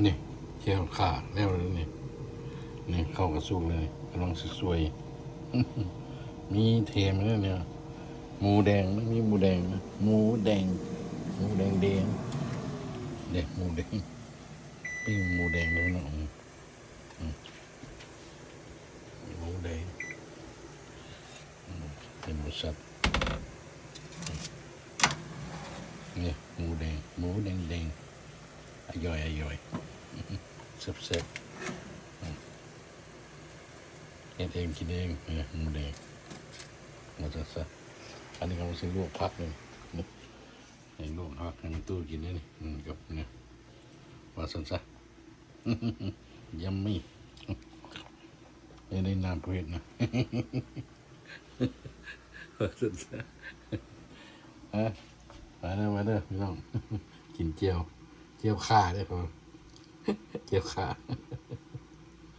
ນີ້ ແຈ່ວຂ່າແລ້ວເລີຍນີ້ ນີ້ເຂົ້າກະສຸກເລີຍ ກຳລັງຊິສວຍ ມີແຖມເລີຍນີ້ ໝູແດງ ມັນມີໝູແດງ ໝູແດງ ໝູແດງໆ ເດ້ ໝູແດງ ປີ້ງໝູແດງເລີຍເນາະ ອືມ ອືມ ໝູແດງ ອືມ ເປັນໝູສັບ ນີ້ ໝູແດງ ໝູແດງໆ ອະຢອຍ ອະຢອຍ ແຊບໆ ອືມ ເຮັດເອງກິນເອງ ເອີ ໝູແດງ ວ່າຊັ້ນຊະ ອັນນີ້ເຮົາຊິລວກຜັກນີ້ ນີ້ ໃຫ້ລວກຜັກໃຫ້ແມ່ຕູ້ກິນເດ້ນີ້ ອືມ ກັບນີ້ ວ່າຊັ້ນຊະ Yummy ໄດ້ ໄດ້ນ້ຳເຜັດນະ ວ່າຊັ້ນຊະ ເອີ ມາເດີ ມາເດີພີ່ນ້ອງ ກິນແຈ່ວ ແຈ່ວຂ່າເດີ ແຈ່ວຂ່າ